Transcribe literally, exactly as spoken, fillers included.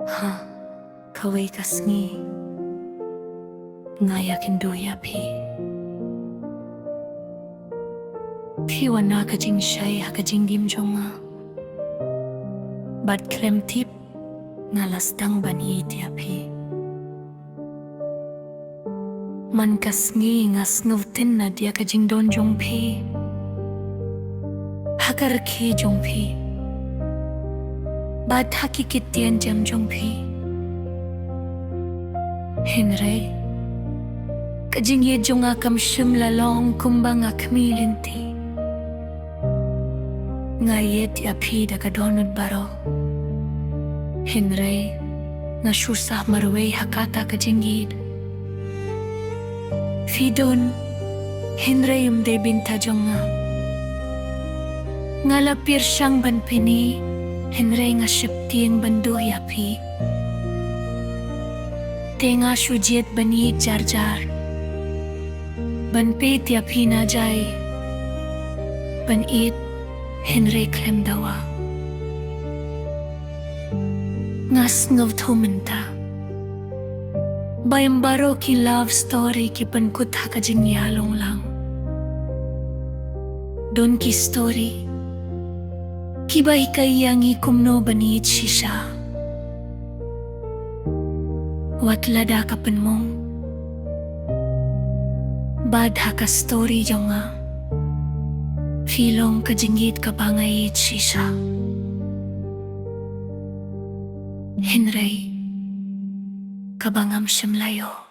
Ha kawei ka sngi nga ïakynduh ïa phi. Phi wan na ka jingshai ha ka jingim jong nga. Bad khlem tip nga la sdang ban ïeit ïa phi. Man ka sngi nga sngewtynnad ïa ka jingdon jong phi ha ka rkhie jong phi bad ha ki ktien jem jong phi. Hynrei ka jingïeit jong nga kam shym la long kumba nga khmih lynti. Nga ïeit ïa phi da ka dohnud baroh. Hynrei nga shu sah marwei ha kata ka jingïeit. Phi don, hynrei ym dei bynta jong nga. Nga la pyrshang ban pyni, hynrei nga sheptieng ban duh ïa phi. Te nga shu jied ban ïeit jar jar, ban peit ïa phi na jai, ban ïeit hynrei khlem dawa. Nga sngewthuh mynta ba ym baroh ki love story ki pynkut ha ka jingïalong lang. Don ki story kiba hikai ïa ngi kumno ban ïeit shisha, wat lada ka pynmong. Bad ha ka story jong nga, phi long ka jingïeit kaba nga ïeit shisha, hynrei kaba ngam shym la ïoh.